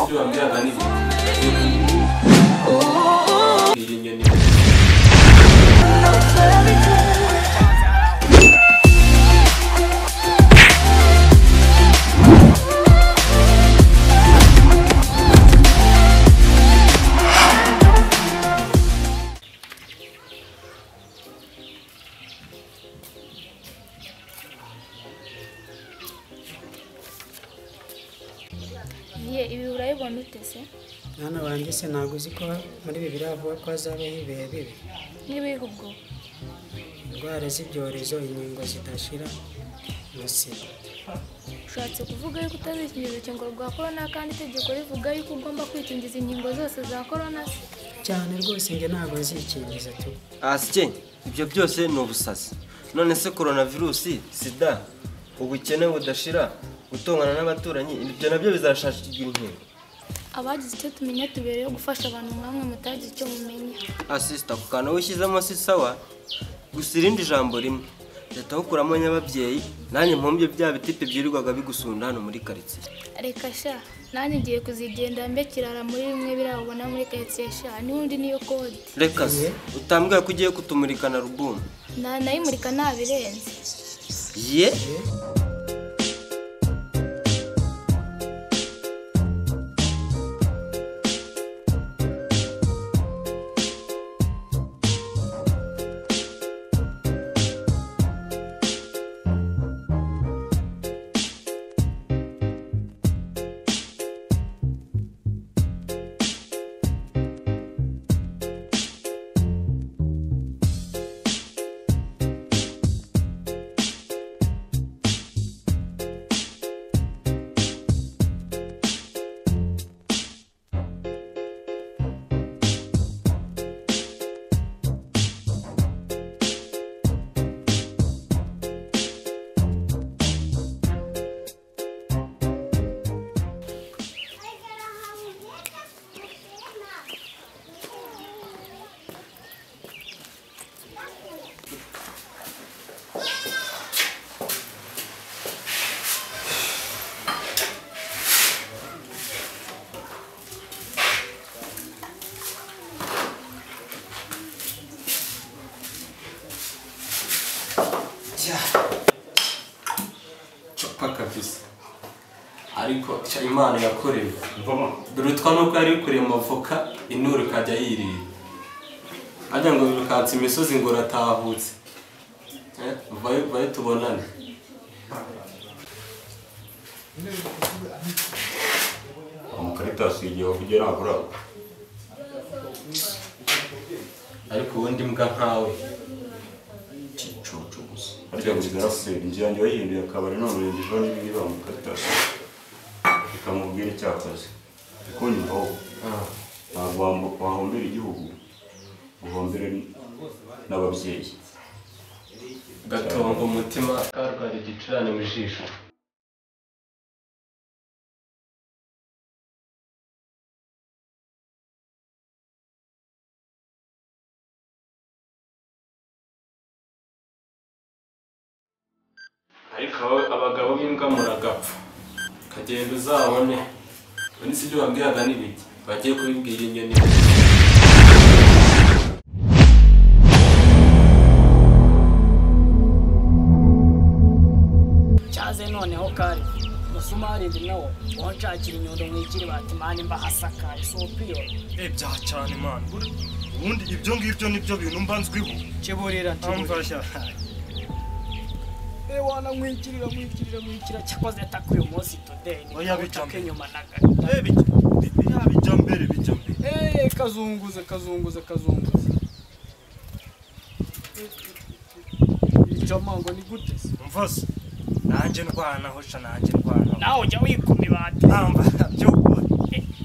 Ibyo wambwiraga ni iyi nyoni. Ibi urabibona ute se? Mwana wanjye se ntabwo uzi ko muri Bibiliya bavuga ko hazabaho ibihe bibi? N'ibihe ubwo? Indwara z'ibyorezo, inkingo zidashira na sida. Ushatse kuvuga yuko utazikingiza urukingo rwa korona kandi itegeko rivuga yuko ugomba kwikingiza inkingo zose za korona se? Cyane rwose njye ntabwo nzikingiza tu. Asike, ibyo byose ni ubusazi. None se coronavirus, sida, ubukene budashira, gutongana n'abaturanyi, ibyo nabyo bizashakirwa inkingo. Abagize icyo tumenya tubereyeho gufasha abantu nkamwe mutagize icyo mumenya. Asista, ku kantu wishyizemo si sawa, gusa irindi jambo rimwe leta ukuramo nyababyeyi, nanjye mpombye bya bitipe byirirwaga bigusunda hano muri karitsiye. Reka sha, nanjye ngiye kuzigenda mbe kirara muri bimwe birabona muri karitsiye sha, n'undi niyo kode. Reka se, utambwira ko ugiye kutumurikana rubumu. Nayimurika nabirenze. Ye? Chapa kabisa. Ariko Imana yakorewe. Birutwa nuko yari kuriye amavoka inuru ikajya yirira. Ajya ngo birukanse imisozi ngo ratahutse. Vayo tubonane. Umukaritasi igihe ugera akora. Ariko ubundi mbwa nkawe. Cicucu gusa. Ariko ngigarase inzu yanjye wayihinduye akabari none urengejeho n'ibiba umukaritasi. Ikamubwira icyakoze. Ikunyumvaho. Ntabwo wahombera igihugu, uhombere n'ababyeyi. Gatongo umutima karwara igicurane mu jisho. Ariko abagabo b'imbwa muragapfa. Kagenda uzabone. Ubundi si ibyo wambwiraga n'ibiki? Bagiye kubibwira inyoni. Cyaze noneho kare musumari ndi nawo wanshakira inyundo mwikiri batimani mbahasakaye sopiyo. Bya cyane man. Ubundi ibyo ngibyo nibyo bintu mbanzwiho. Kiburira ntimfasha. Wana mwikirira mwikirira mwikira cyakoze takuyo munsi today ni oya bijya inyuma naga. Bijya mbere bijya mbere. Kazunguze kazunguze kazunguze. Ijamango ni gute se? Mvase. Nanjye ndwanaho sha nanjye ndwanaho. Nawe ujya wikuma ibati. Amba byukuri.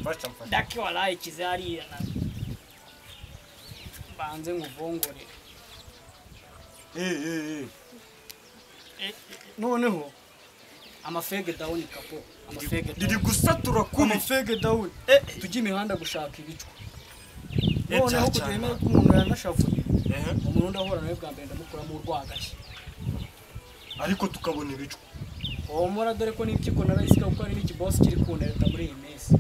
Mfasha mfasha. Daki walayi kizariya na. Banze nkuvongorere. Noneho amafege down kapo amafege riri gusatura kubi amafege down tujye imihanda gushaka ibicwa. Noneho kutemera ko umuntu yanashavuye umuntu ndahora nawe bwa mbere ndamukuramo urwagashya ariko tukabona ibicwa. Omora dore ko n'impyiko narayisika kuko ari n'ikiboss kiri kuntereta muri iyi minsi.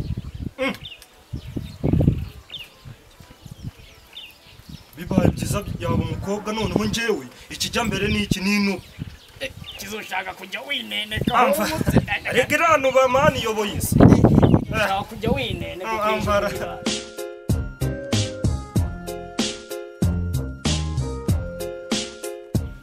Bibaye byiza yaba umukobwa noneho njyewe ikijya mbere ni iki n'intuba. Kizoshaka kujya wineneka. Reka iranuba mani iyoboye isi. Ushaka kujya wineneka.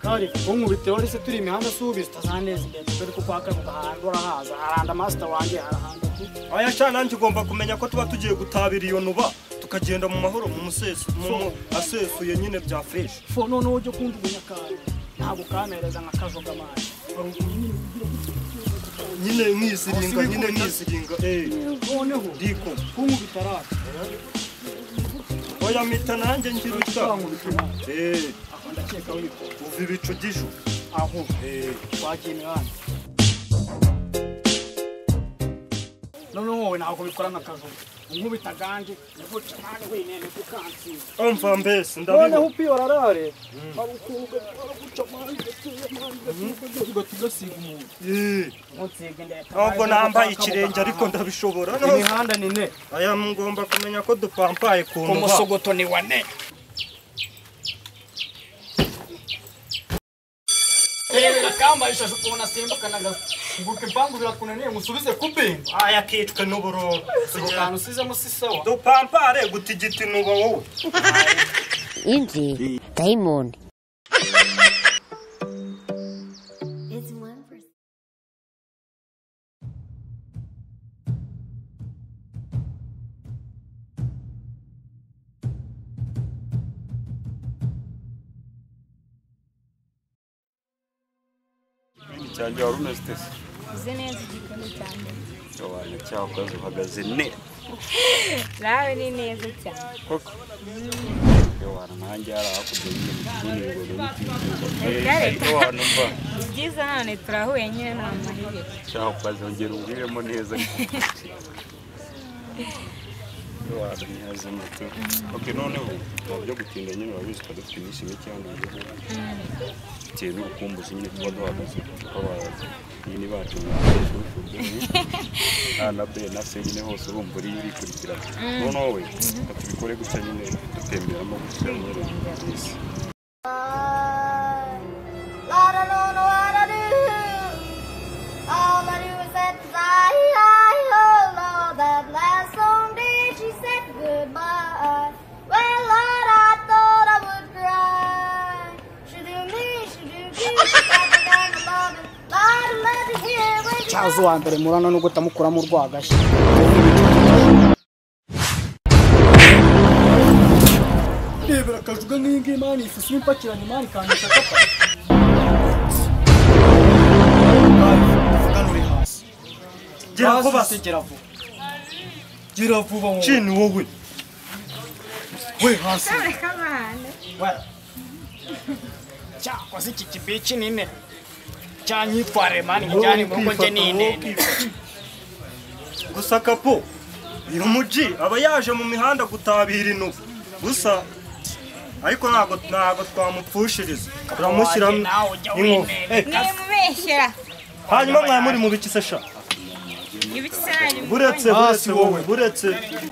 Kari unkubiteho ndetse turi imihanda subiza utazaneza imbere dore ko kwa Kabuga ahantu urahaza haranda master wanjye harahanda. Aya sha nanjye ugomba kumenya ko tuba tugiye gutabira iyo nuba tukagenda mu mahoro mu museso mu asesuye nyine bya fresh. Fo none ujye kunjugunya kare ntabwo kamereza nka kajoga mani. Nyine nkiziringa nyine nkiziringa noneho ndiko kunkubita rata. Oya mita nanjye ngiruta. Aho ndakeka wiko uva ibicu gishu aho twagiye imihanda. Noneho wowe ntabwo bikora nka kajoga unkubita ganje niguca mani winene kukansiza. Umva mbese ndabibona. Noneho upi wararare hari ukuntu guca mani ugahita ugasiga umuntu. Ntabwo nambaye ikirenge ariko ndabishobora. Imihanda ni ne. Aya ngomba kumenya ko dupampaye ku ntuba. Umusogoto ni wane. Kambaye ishashe ukuntu asimbukanaga nguka impangu birakunaniye ngusubize kubinga. Aya kicwe n'uburoro. Akantu usizemo si sawa. Dupampare gutigita inuba wowe. Inji Diamond. Cyanjye wari umeze ute se? Uzi neza igikombe cya mbere. Abantu cyakoze uhagaze ne. Nawe ni neza cyane. Koko. Yohana nanjye hari hakurya nyine mu gikoni ngo n'ibiti. Ni byiza none turahuye nyine nta mahirwe. Cyakoze ongera umbwiremo neza. Yohana ntihaze moto. Okay noneho byo gutinda nyine urabizi ko dufite iminsi mike hano mu gihugu. Bitewe n'urukumbuzi nyine tuba duhagaze kuko nyine bacu A na B na C nyine hose urumva uriyo urikurikirana. Noneho we tubikore gutya nyine dutemberamo gutya nyine. Cyazo wa mbere murano no gutamukuramo urwagashya. Rebera kajuga nk'ingi mani ifusi impakiranye mani kandisha kapa. Vugana uri hasi. Gira vuba se gira vuba. Gira vuba wowe. Chini wowe. We hasi. Cyakoze iki kibici nine. Cyanyitware mani njyane mu rugo nje nine. Gusa kapo uyu muji aba yaje mu mihanda gutabira inubu. Gusa ariko ntago twamupfushiriza. Turamushyira inkovu. Mwimubeshyera. Hanyuma mwa muri mu biki se sha? Ibiki se nanyu? Buretse wowe buretse.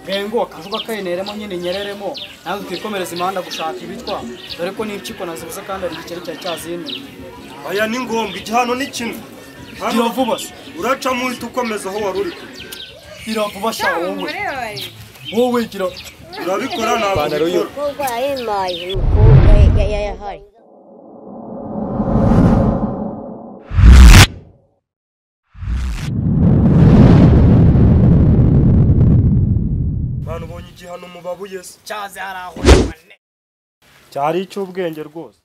Bengo kajuga kayeneremo nyine nyereremo. Nawe twikomereza imihanda gushaka ibitwa. Dore ko n'impyiko nazibuze kandi ari igikeri cyari cyazinuye. Aya ni ngombwa igihano ni kimwe. Gira vuba se. Uracamo uhita ukomeza aho wari uri. Gira vuba sha wowe. Wowe gira. Urabikora ntabwo ubikora. Umukobwa yayimaye umukobwa yayahaye. Bantu ubonye igihano mubabuye se. Cyaze hari aho. Cyari icy'ubwenge rwose.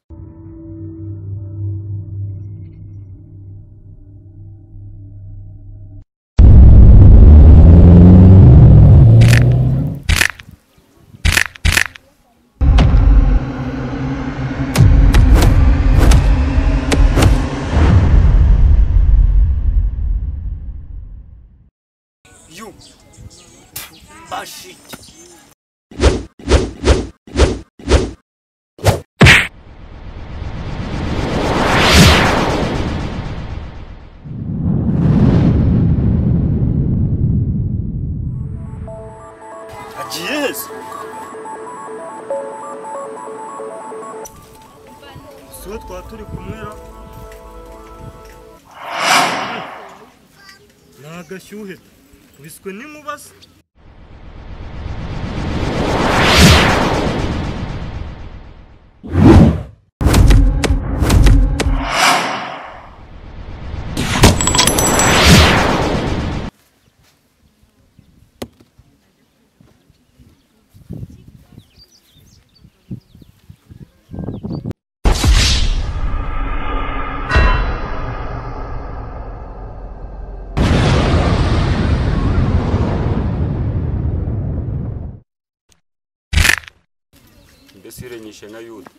You bashit. tuba turi kumwera. Ni agashyuhe kubiswe n'inkuba se. Mbese irenyishe nka Yuda.